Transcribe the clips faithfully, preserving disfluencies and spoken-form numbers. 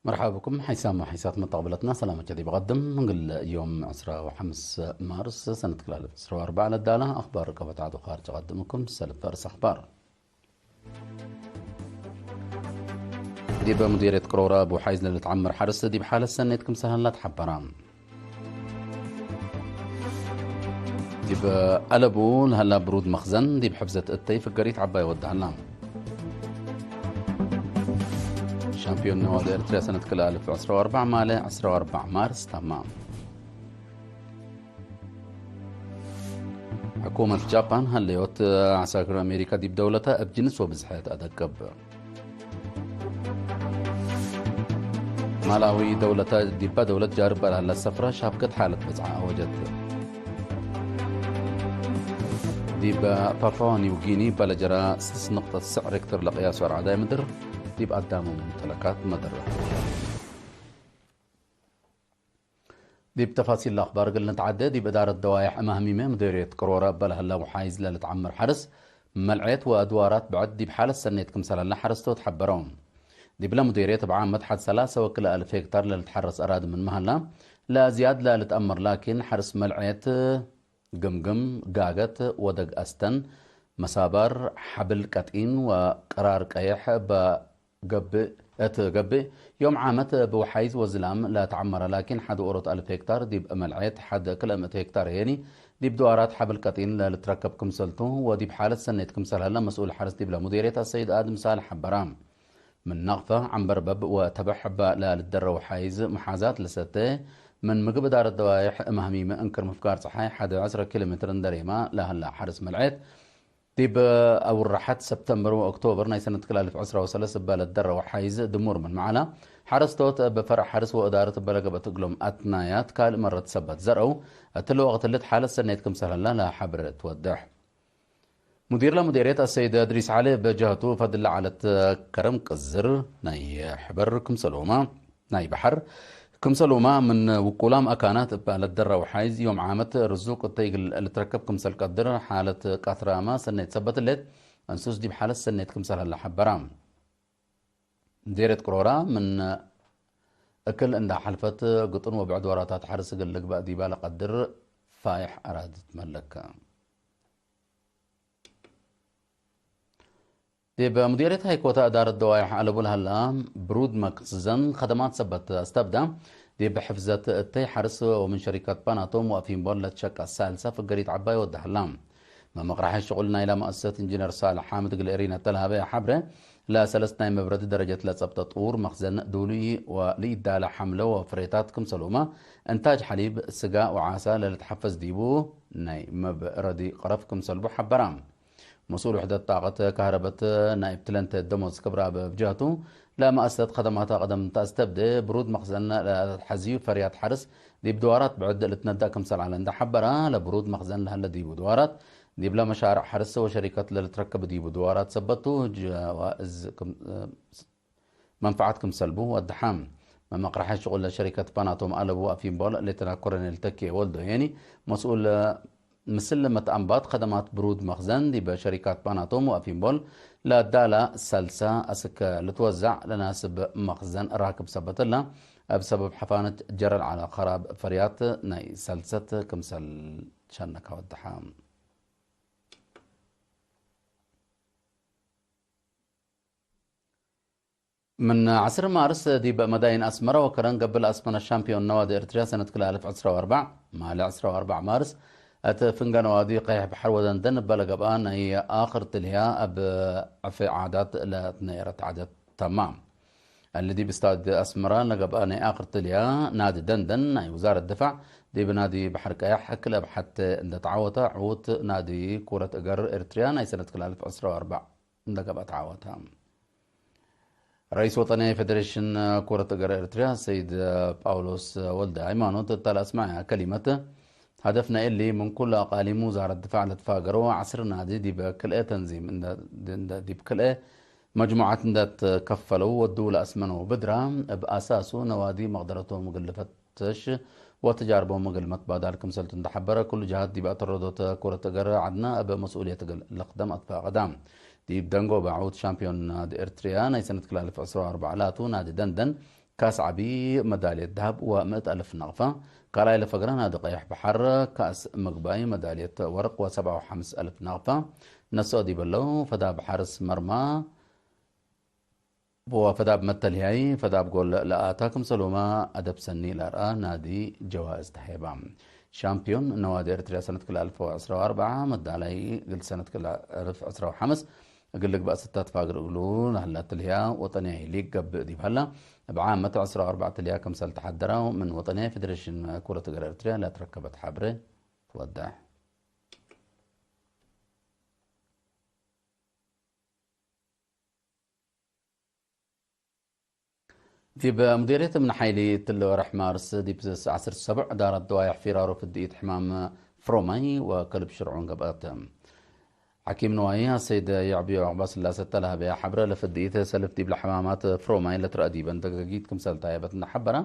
መርሐባ ብኩም ሐይሳም ወሐይሳት መተቅብለትና ሰላመ ዲብ ቀድም። እግል ዮም ዕስራ ወሐምስ ማርስ ሰነት ክልኤ አልፍ ዕስራ ወአርበዕ ለዳለ አኽባር ቀበት ዐድ ወካርጅ ቀድምኩም ሰልፍ ፈርስ አኽባር። ዲብ ሙዲርየት ቅሮረ እብ ወሓይዝ ለልትዐመር ሐርስ ዲብ ሓለት ሰኔት ክምሰል ሀላ ተሐበረ። ዲብ አለቡ ለሀላ ብሩድ መክዘን ዲብ ሕፍዘት እተይ ፍገሪት ዐባይ ወደ ሀላ። ሻምፒዮን ነዋዲ ኤርትርያ ሰነት ክልኤ አልፍ ዕስራ ወአርበዕ ማለ ዕስራ ወአርበዕ ማርስ ተማም። ሕኩመት ጃፓን ሀለዮት ዐሳክር አሜሪካ ዲብ ደውለተ እብ ጅንስ ወብዝሐት አደቅብ። ማላዊ ደውለተ ዲባ ደውለት ጃርብ ለሀለ ሰፍረ ሻብከት ሓለት በጽሐ አወጀት። ዲብ ፓፓዋ ኒው ጊኒ በለጀራ ስስ ንቅጠት ስዕ ሬክተር ለቅያሱ አርዓዳይ ምድር ዲብ አዳሙ ሙምተለካት መደረት። ዲብ ተፋሲል ለአኽባር እግል ንትዓዴ፣ ዲብ እዳረት ደዋይሕ እማህሚመ ምዴርየት ቅሮረ እበ ለሀለ ወሓይዝ ለልትዐመር ሐርስ መልዔት ወአድዋራት ብዕድ ዲብ ሓለት ሰኔት ክምሰል ሀለ ሐረስቶት ሐበረው። ዲብለ ምዴርየት እብ ዓመት ሐድ ሰላሰ ወክልኤ አልፍ ሄክታር ለልትሐረስ አራዲ ምንመ ሀላ፣ ለዝያድ ለልትአመር ላኪን ሐርስ መልዔት፣ ግምግም፣ ጋገት፣ ወደግ አስተን፣ መሳባር፣ ሐብል ቀጢን ወቅራር ቀየሕ እበ ገብእ እት ገብእ ዮም ዓመት እብ ወሓይዝ ወዝላም ለተዐመረ ላኪን ሐድ ወኦሮት አልፍ ሄክታር ዲብ መልዔት ሐድ ክልኤ ምእት ሄክታር ህዬኒ ዲብ ድዋራት ሐብል ቀጢን ለልትረከብ ክምሰልቱ ወዲብ ሓለት ሰኔት ክምሰል ሀለ መስኡል ሐርስ ዲብለ ሙዴርየት አሰይድ አድም ሳልሕ ሐበራ። ምን ነቅፈ፣ ዐንበርበብ ወተበሕ እበ ለልትደረው ሓይዝ መሓዛት ለሰተ ምን ምግብ እዳረት ደዋይሕ እማህሚመ እንክር ምፍጋር ጸሓይ ሐድ ዐስር ኪሎ ሜትር እንደሬማ ለሀላ ሐርስ መልዔት ዲብ አውራሐት ሰብተምበር ወኦክቶበር ናይ ሰነት ክልኤ አልፍ ዕስራ ወሰለስ እበ ለትደረወ ሓይዝ ድሙር ምን መዓላ፣ ሐረስቶት እብ ፈርዕ ሐርስ ወእዳረት እበ ለገብአት እግሎም አትናያት ካልእ መረት ሰበት ዘርአው፣ እትሊ ወቅት እሊ እት ሓለት ሰኔት ክምሰል ሀላ ለሐብር ትወድሕ። ሙዲር ለሙዴርየት አሰይድ እድሪስ ዐሊ እብ ጀህቱ፣ ፈድል ለዐለት ከረም ቅዝር ናይ ሕበር ክምሰልሁመ፣ ናይ በሐር ክምሰልሁመ ምን ውቁላም አካናት እበ ለትደረው ሓይዝ ዮም ዓመት ርዙቅ እተ እግል ልትረከብ ክምሰል ቀድር፣ ሓለት ቃትራመ ሰኔት ሰበት ህሌት፣ እንሱስ ዲብ ሓለት ሰኔት ክምሰል ሀለ ሐበራ። ምዴርየት ቅሮረ ምን እክል እንዳ ሐልፈት፣ ግጡን ወብዕድ ወራታት ሐርስ እግል ልግበእ ዲበ ለቀድር ፋይሕ አራዲ ትመለከ። ዲብ ሙዲርየት ሃይኮተ እዳረት ደዋይሕ አለቡ ለሀላ ብሩድ መክዘን ከደማት ሰበት አስተብደ፣ ዲብ ሕፍዘት እተይ ሐርስ ወምን ሸሪከት ፓናቶም ወአፊምቦል ለትሸቀ ሳልሰ ፍገሪት ዐባይ ወደ ሀላ። መመቅረሐ ሽቁል ናይለ መአሰሰት ኢንጂነር ሳልሕ ሓምድ እግል ኤሪነ ተልሀበ ሐብረ፣ ለሰለስ ናይ መብረድ ደረጀት ለጸብጠ ጡር መክዘን ዱሉይ ወለኢዳለ ሐምለ ወፍሬታት ክምሰልሁመ፣ እንታጅ ሐሊብ፣ ስጋ ወዓሰ ለልትሐፈዝ ዲቡ ናይ መብረዲ ቀረፍ ክምሰልቡ ሐበራ። መስኡል ውሕደት ጣቀት ካህረበት ናይብ ትለንተ ደሞዝ ክብራብ እብ ጀህቱ፣ ለመአሰሰት ከደማት አቅደም እንተ አስተብደ፣ ብሩድ መክዘን ለአትሐዝዩ ፈርያት ሐርስ ዲብ ድዋራት ብዕድ ልትነደእ ክምሰል ዐለ እንደ ሐበረ፣ ለብሩድ መክዘን ለሀለ ዲቡ ድዋራት፣ ዲብለ መሻርዕ ሐርስ ወሸሪከት ለልትረከብ ዲቡ ድዋራት ሰበቱ፣ ጀዋእዝ ክም-፣ መንፈዓት ክምሰልቡ ወደሐ። መመቅረሐ ሽቁል ለሸሪከት ፓናቶም አለቡ አፊምቦል ሌተና ኮሎኔል ተኬ ወልዶ ሄኒ፣ መስኡል ምስል መትአንባት ከደማት ብሩድ መክዘን ዲበ ሸሪካት ፓናቶም ወአፊምቦል ለአዳላ ሰልሰ አስክ ልትወዛዕ ለናስብ መክዘን ራክብ ሰበት እለ፣ እብ ሰበብ ሐፋነት ጀረ ለዐለ ከራብ ፈርያት ናይ ሰልሰት ክምሰል ሸነከ ወደሐ። ምን ዐስር ማርስ ዲብ መዳይን አስመረ ወከረን ገብእ ለአስመረ ሻምፒዮን ነዋዲ ኤርትርያ ሰነት ክልኤ አልፍ ዕስራ ወአርበዕ፣ ማሌ ዕስራ ወአርበዕ ማርስ እት ፍንገ ነዋዲ ቀይሕ በሐር ወደንደን እበ ለገብአ ናይ አክር ትልህያ እብ ዕፌ ዓዳት ለትነየረት ዓደት ተማም። እሊ ዲብ ስታድ አስመረ ለገብአ ናይ አክር ትልህያ ናዲ ደንደን ናይ ውዛረት ድፋዕ ዲብ ናዲ በሐር ቀየሕ ክልኤ ብሐቴ እንደ ተዓወተ ዕዉት ናዲ ኩረት እገር ኤርትርያ ናይ ሰነት ክልኤ አልፍ ዕስራ ወአርበዕ እንደ ገብአ ተዓወተ። ረኢስ ወጠንየ ፌዴሬሽን ኩረት እገር ኤርትርያ ሰይድ ጳውሎስ ወልደ ሃይማኖት እተ ለአስመዐ ከሊመት፣ ሀደፍነ እሊ ምን ኩሉ አቃሊም ውዛረት ድፋዕ ለትፋገሮ ዐስር ናዲ ዲብ ክልኤ ተንዚም እንደ፣ እንደ ዲብ ክልኤ መጅሙዓት እንደ ትከፈለው ወዱ ለአስመነው ብድራ፣ እብ አሳሱ ነዋዲ መቅደረቶም እግል ልፈት ተሽ ወትጃርቦም እግል መትባዳል ክምሰልቱ እንደ ሐበረ፣ ኩሉ ጀሃት ዲብ አተረዶተ ኩረት እገር ዐድነ እብ መስኡልየት እግል ልክደም አትፋቀዳ። ዲብ ደንጎበ ዐውት ሻምፒዮን ናዲ ኤርትርያ ናይ ሰነት ክልኤ አልፍ ዕስራ ወአርበዕ ላቱ ናዲ ደንደን ካስ ዐቢ መዳልየት ደሀብ ወምእት አልፍ ናቅፋ፣ ካልኣይ ለፈግረ ናዲ ቀይሕ በሐር ካስ ምግባይ መዳልየት ወርቅ ወሰብዓ ወሐምስ አልፍ ናቅፋ ነስኦ ዲብ ለው፣ ፈዳብ ሐርስ መርማ ወፈዳብ መተልህያይ ፈዳብ ጎል ለአታ ክምሰልሁመ አደብ ሰኒ ለአርአ ናዲ ጀዋእዝ ተሀይባ። ሻምፒዮን ነዋዲ ኤረትርያ ሰነት ክልኤ አልፍ ወዕስራ ወአርበዕ መዳላይ እግል ሰነት ክልኤ አልፍ ዕስራ ወሐምስ እግል ልግበእ ስታት ፋግር እግሉ ለሀላ ትልህያ ወጠንያይ ሊግ ገብእ ዲብ ሀላ፣ እብ ዓመት ዕስራ ወአርበዕ ትልህያ ክምሰል ተሐደረ ምን ወጠንያይ ፌዴሬሽን ኩረት እግር ኤረትርያ ለትረከበት ሐብሬ ትወደሕ። ዲብ ሙዴርየት እምነ ሓይሊ እትሊ ወርሕ ማርስ ዲብ ዓሰርተ ሰቡዕ ዳራት ደዋይሕ ፊራሮ ፍድኢት ሕማም ፍሮማይ ወከልብ ሽርዑን ገብአት። ሐኪም ንዋይ አሰይድ የዕብዮ ዑቅባስላሰ እተ ለሀበያ ሐብረ፣ ለፍድኢት ሰልፍ ዲብለ ሕማማት ፍሮማይ ለትረአ ዲበን ደጋጊት ክምሰል ታየበት እንደ ሐበረ፣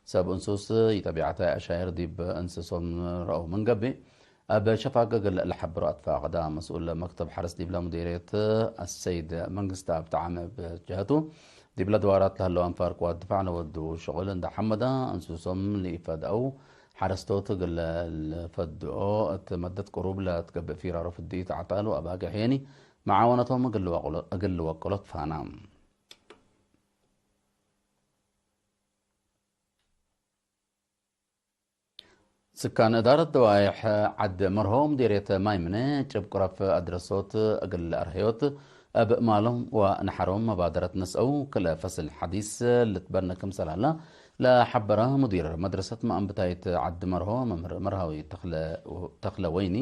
ሰብ እንሱስ ኢጠቢዐታይ አሻይር ዲብ እንስሶም ረአው ምን ገብእ፣ እብ ሸፋግ እግል ለሐብሮ አትፋቅደ። መስኡል መክተብ ሐርስ ዲብለ ሙዴርየት አሰይድ መንግስተአብ ጠዓመ እብ ጀሀቱ፣ ዲብለ ድዋራት ለህለው አንፋር ቅዋት ድፋዕ ለወዱ ሽቁል እንደ ሐመደ፣ እንሱሶም ለኢፈድአው ሐረስቶት እግል ለፈድኦ እት መደት ቅሩብ ለትገብእ ፊራሮ ፍድኢት ዐጣል ወአባግዕ ሄኒ መዓወነቶም እግል ልወቅሎ-፣ እግል ልወቅሎ ትፋና። ስካን እዳረት ደዋይሕ ዐድ መርሆ ሙዴርየት ማይምነ ጭብ ቅረፍ አድረሶት እግል አርሀዮት እብ ማሎም ወነሐሮም መባደረት ነስአው። ክልኤ ፈስል ሐዲስ ልትበነ ክምሰል ሀላ ለሐበረ ሙዲር መድረሰት መአንብታይት ዐድ መርሆ መምህር መርሃዊ ተክለ፣ ተክለ ወይኒ፣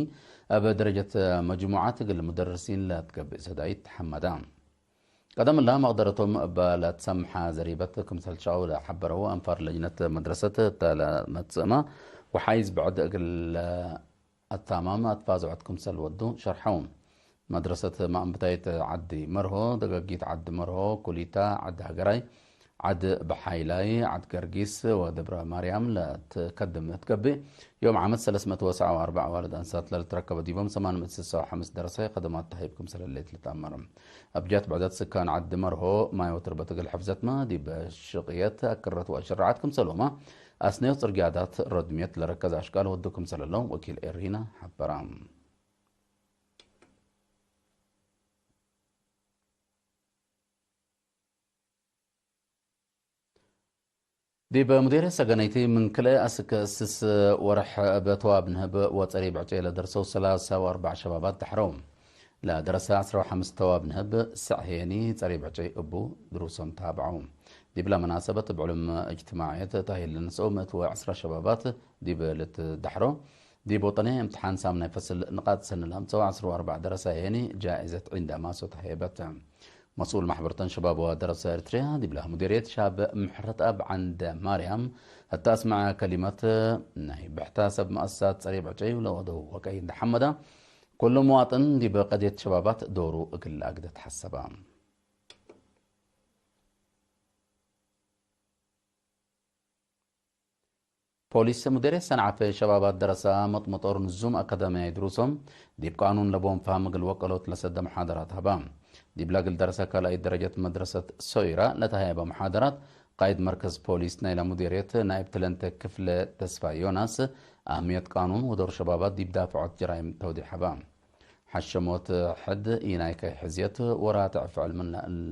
እብ ደረጀት መጅሙዓት እግል ሙደርሲን ለትገብእ ሰዳይት ሐመዳ። ቀደም እለ መቅደረቶም እበ ለትሰምሐ ዘሪበት ክምሰል ሻው ለሐበረው አንፋር ለጅነት መድረሰት እተ ለመጽእመ ወሓይዝ ብዕድ እግል አታማም አትፋዝዖት ክምሰል ወዱ ሸርሐው። መድረሰት መአንብታይት ዐዲ መርሆ፣ ደገጊት ዐዲ መርሆ፣ ኩሊታ፣ ዐዲ ሀገራይ፣ ዐድ በሓይላይ፣ ዐድ ገርጊስ ወደብረ ማርያም ለትከድም እት ገብእ፣ ዮም ዓመት ሰለስ ምእት ወሰብዓ ወአርበዕ አዋልድ አንሳት ለልትረከበ ዲቦም ሰማን ምእት ስሳ ወሐምስ ደረሳይ ከደማት ተሀይብ ክምሰል ህሌት ልትአመር። አብጃት ብዕደት ስካን ዐድ መርሆ፣ ማይ ወትርበት እግል ሕፍዘትመ፣ ዲብ ሽቅየት፣ አክረት ወአሽራዓት ክምሰልሁመ፣ አስነዮት ጽርግያታት ረድምየት ለረከዘ አሽቃል ወዱ ክምሰል ህለው ወኪል ኤሪና ሐበራ። ዲብ ሙዴርየት ሰገነይቲ ምን ክልኤ አስክ ስስ ወርሕ እብ ተዋብ ንህብ ወጸሪብ ዕጨይ ለደርሰው ሰላሳ ወአርበዕ ሸባባት ደሐረው። ለደረሰ ዐስራ ወሐምስ ተዋብ ንህብ ሰዕ ሄኒ ጸሪብ ዕጨይ እቡ ድሩሶም ታብዐው። ዲብለ መናሰበት እብ ዕሉም እጅትማዕየት ተአሂል ለነስአው ምእት ወዐስራ ሸባባት ዲብ ልትደሐሮ፣ ዲብ ወጠንየ እምትሓን ሳምናይ ፈስል ንቃጥ ሰኒ ለአምጸው ዐስር ወአርበዕ ደረሰ ሄኒ ጃኢዘት ዒንድ አማሶ ተሀየበት። መስኡል መሕበርተን ሸባብ ወደረሰ ኤሪትርያ ዲብለ ሙዲርየት ሻብ ምሕረት አብ ዐንደ ማርያም እተ አስመዐ ከሊመት፣ ናይ ብሕተ ሰብ መአሰሳት ጸሪብ ዕጨዩ ለወደው ወቀይ እንደ ሐመደ፣ ኩሉ መዋጥን ዲብ ቀድየት ሸባባት ዶሩ እግል ለአግደ ተሐሰበ። ፖሊስ ሙዴርየት ሰንዓፈ ሸባባት ደረሰ መጥመጦር ንዙም አካዳምያይ ድሩሶም ዲብ ቃኑን ለቦም ፋም እግል ወቀሎት ለሰደ መሓደራት ሀባ። ዲብለ እግል ደረሰ ካልኣይት ደረጀት መድረሰት ሶይራ ለተሀየበ መሓደራት፣ ቃይድ መርከዝ ፖሊስ ናይለ ሙዴርየት ናይብ ትለንተ ክፍለ ተስፋ ዮናስ፣ አህምየት ቃኑን ወዶር ሸባባት ዲብ ዳፍዖት ጀራይም ተውዲሕ ሀባ። ሐሸሞት ሕድ ኢናይ ከይ ሕዝየት ወራትዕ ፍዕል ምን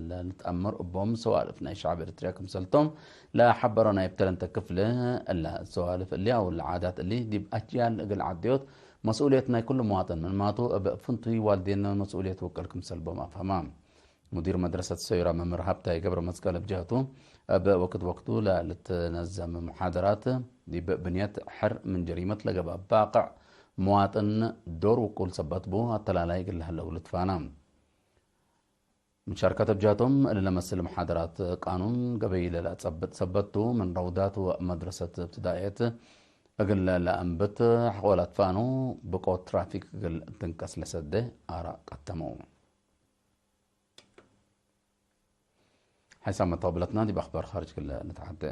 ለልትአምር እቦም ሰዋልፍ ናይ ሸዐብ ኤሪትርያ ክምሰልቶም ለሐበሮ ናይ ብተለንተ ክፍል፣ እለ ሰዋልፍ እሊ አው ለዓዳት እሊ ዲብ አጅያል እግል ዐድዮት መስኡልየት ናይ ኩሉ መዋጥን ምንማቱ፣ እብ ፍንቱይ ዋልዴን መስኡልየት ውቅል ክምሰልቦም አፍሀማ። ሙዲር መድረሰት ሰዩራ መምህር ሀብታይ ገብረመስቀል እብ ጀህቱ፣ እብ ወክድ ወክዱ ለልትነዘም መሓደራት፣ ዲብ ብንየት ሕር ምን ጀሪመት ለገብአ ባቅዕ መዋጥን ዶር ውቁል ሰበት ቡ፣ አተላላይ እግል ለህለው ልትፋና። ምሻርከት እብ ጀህቶም፣ እሊ ለመስል መሓደራት ቃኑን ገበይ ለለአጸብጥ ሰበት ቱ፣ ምን ረውዳት ወመድረሰት እብትዳእየት እግል ለአንብት ሐቆ ለትፋኑ፣ ብቆት ትራፊክ እግል ትንቀስ ለሰዴ አራእ ቀተመው። ሐይሳም መተቅብለትና ዲብ አኽባር ኻርጅ ክለ ንትዓደ።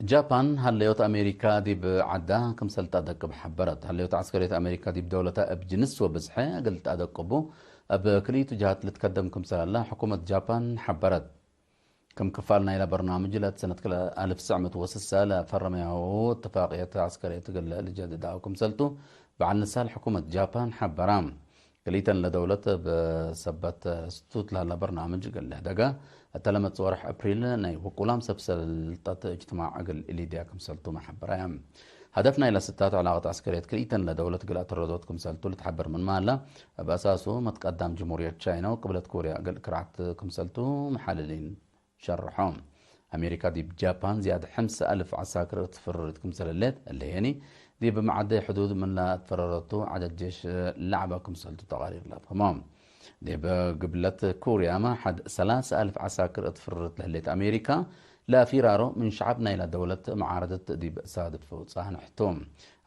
ጃፓን ሀለዮት አሜሪካ ዲብ ዐዳ ክምሰል ተአደቅብ ሐበረት። ሀለዮት ዐስከርዮት አሜሪካ ዲብ ደውለተ እብ ጅንስ ወብዝሐ እግል ተአደቅቡ እብ ክልኢቱ ጀሃት ልትከደም ክምሰል ሀላ ሕኩመት ጃፓን ሐበረት። ክም ክፋል ናይለ በርናምጅ ለእት ሰነት ክልኤ አልፍ ትስዕ ምእት ወስሳ ለፈረመያሁ እትፋቅየት ዐስከርየት እግል ልጀድዳው ክምሰልቱ በዐል ንሳል ሕኩመት ጃፓን ሐበራ። ክልኢተን ለደውለት እብ ሰበት ስቱት ለሀላ በርናምጅ እግል ልህደጋ፣ እተ ለመጽእ ወርሕ አፕሪል ናይ ውቁላም ሰብ ሰልጠት እጅትማዕ እግል ኢሊድያ ክምሰልቱ መሐበራያ። ሀደፍ ናይለ ስታት ዕላቀት ዐስከርየት ክልኢተን ለደውለት እግል አተረዶት ክምሰልቱ ልትሐበር ምንመ ሀላ፣ እብ አሳሱ መትቀዳም ጅምሁርየት ቻይና ወቅብለት ኮርያ እግል ክርዐት ክምሰልቱ መሐልሊን ሸርሖ። አሜሪካ ዲብ ጃፓን ዝያድ ሐምሰ አልፍ ዐሳክር እት ፍርርት ክምሰል ህሌት፣ እለ ህዬኒ ዲብ መዐደይ ሕዱድ ምን ለአትፈረረቱ ዐደድ ጄሽ ለዐበ ክምሰልቱ ተቃሪር ለአፍህሞ። ዲብ ግብለት ኮርያመ ሐድ ሰላሰ አልፍ ዐሳክር እት ፍርርት ለህሌት አሜሪካ፣ ለፊራሮ ምን ሸዐብ ናይላ ደውለት መዓረደት ዲብ ሳድፍ ጻንሕ ቱ።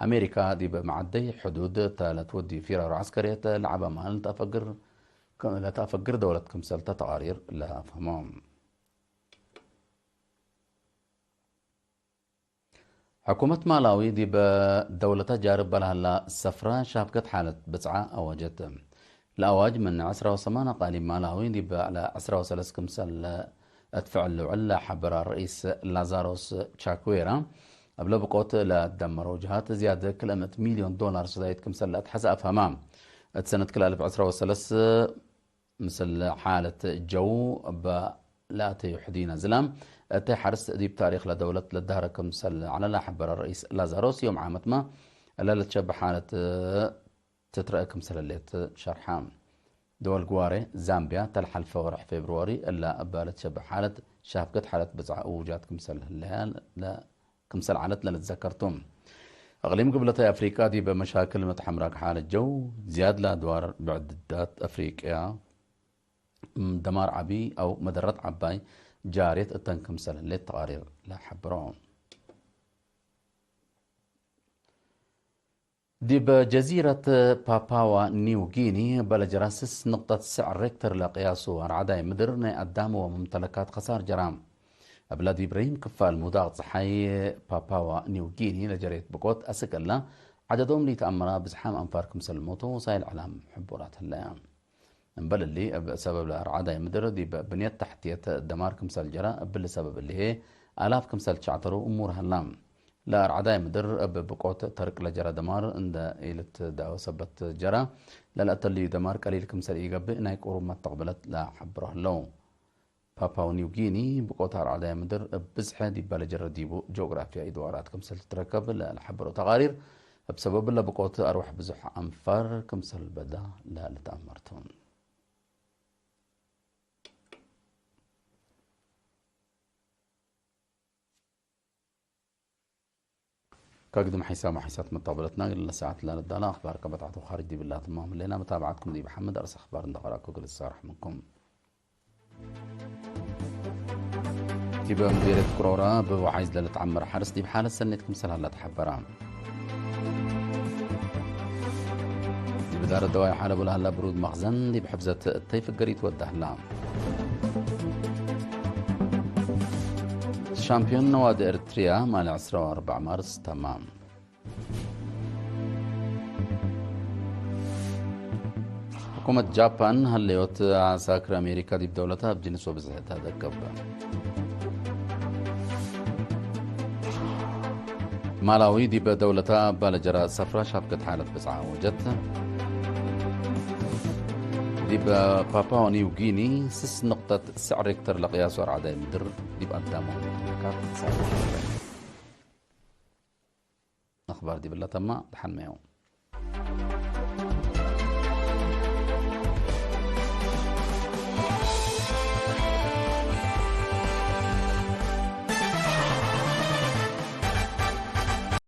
አሜሪካ ዲብ መዐደይ ሕዱድ እተ ለትወዲ ፊራሮ ዐስከርየት ለዐበ ማል ተአፈግር፣ ለተአፈግር ደውለት ክምሰልተ ተቃሪር ለአፍህሞ። ሕኩመት ማላዊ ዲብ ደውለተ ጃርብ በለሀላ ሰፍራ ሻፍገት ሓለት ብጽዓ አወጀት። ለአዋጅ ምን ዕስራ ወሰማን አቃሊም ማላዊ ዲብ ለዕስራ ወሰለስ ክምሰል እት ፍዕል ልውዕል ለሐበራ ርኢስ ላዛሮስ ቻኩዌራ፣ እብ ለብቆት ለደመረው ጀሃት ዝያድ ክልኤ ምእት ሚልዮን ዶላር ሱዳይት ክምሰል ለአትሐዘ አፍሀማ። እት ሰነት ክልኤ አልፍ ዕስራ ወሰለስ ምስል ሓለት ጀው እበ ለአተዩ ሕዲነ ዝላም፣ እተ ሐርስ ዲብ ታሪክ ለደውለት ለዳህረ ክምሰል ዐለ ለሐበረ ርኢስ ላዛሮስ፣ ዮም ዓመትመ እለ ልትሸበሕ ሓለት ትትረአ ክምሰል ህሌት ሸርሐ። ደወል ግዋሬ ዛምቢያ፣ ተለሐልፈ ወርሕ ፌብርዋሪ እለ እበ ልትሸበሕ ሓለት ሻፍገት ሓለት ብጽዓ እውጃት ክምሰል ህለያ ለ-፣ ክምሰል ዐለት ለልትዘከር ቱ። እቅሊም ግብለታይ አፍሪቃ ዲብ መሻክል መትሐምራክ ሓለት ጀው፣ ዝያድ ለአድዋር ብዕድዳት አፍሪቅያ፣ ደማር ዐቢ አው መደረት ዐባይ ጃርየት እተን ክምሰል ህሌት ተቃሪር ለሐብሮ። ዲብ ጀዚረት ፓፓዋ ኒው ጊኒ በለጀራ ስስ ንቅጠት ስዕር ሬክተር ለቅያሱ አርዓዳይ ምድር ናይ አዳም ወመምተለካት ከሳር ጀራ። እብለ ዲብ ረሂም ክፋል ሙዳቅ ጸሓይ ፓፓዋ ኒው ጊኒ ለጀሬት ብቆት አስክ እላ፣ ዐደዶም ለኢተአመረ ብዝሓም አንፋር ክምሰል ሞቱ ወሳይል እዕላም ሕቡራት ህለያ። እምበል እሊ፣ እብ ሰበብ ለአርዓዳይ ምድር ዲብ ብንየት ተሕትየት ደማር ክምሰል ጀረ፣ እብሊ ሰበብ እሊ ህዬ አላፍ ክምሰል ትሸዕተሩ እሙር ሀላ። ለአርዓዳይ ምድር እብ ብቆት ተርቅ ለጀረ ደማር እንደ ኢልትዳወ ሰበት ጀረ፣ ለለአተልዩ ደማር ቀሊል ክምሰል ኢገብእ ናይ ቅሩብ መተቅብለት ለሐብሮ ህለው። ፓፓው ኒው ጊኒ ብቆት አርዓዳይ ምድር እብ ብዝሐ ዲበ ለጀረ ዲቡ ጂኦግራፍያይ ድዋራት ክምሰል ትትረከብ ለለሐበሮ ተቃሪር፣ እብ ሰበብ እለ ብቆት አርወሕ ብዙሕ አንፋር ክምሰል በዳ ለልትአመር ቱ። ከግድም ሐይሳም ወሐይሳት መተቅብለትና እግል ለሰዓት ለልዳለ አኽባር ከበጣዕት ወኻርጅ ዲብላ ትማም ህሌና። መታብዓትኩም ዲብ ሐምድ አርስ አኽባር እንደ ቀረእኩ እግል እሳረሕ ምንኩም። ዲበ ምዴርየት ቅሮረ እብ ወዓይዝ ለልትዐመር ሐርስ ዲብ ሓለት ሰኔት ክምሰል ሀላ ተሐበረ። ዲብ ዳር ደዋይ ሐለቡ ለሀላ ብሩድ መክዘን ዲብ ሕፍዘት እተይ ፍገር ኢትወደ ሀላ። ሻምፒዮን ነዋዲ ኤርትርያ ማል ዕስራ ወአርበዕ ማርስ ተማም። ሕኩመት ጃፓን ሀለዮት ዐሳክር አሜሪካ ዲብ ደውለታ እብ ጅንስ ወብዝሕት አደቀበ። ማላዊ ዲብ ደውለታ እባ ለጀራ ሰፍራ ሻፍገት ሓለት ብጽዓ አወጀት። ዲብ ፓፓዋ ኒው ጊኒ ስስ ንቅጠት ስዕር ሬክተር ለቅያሱ አርዓዳይ ምድር ዲብ አዳም ወመምተለካት ሳዕት። አኽባር ዲብለ ተማ፣ ደሐን መ የው።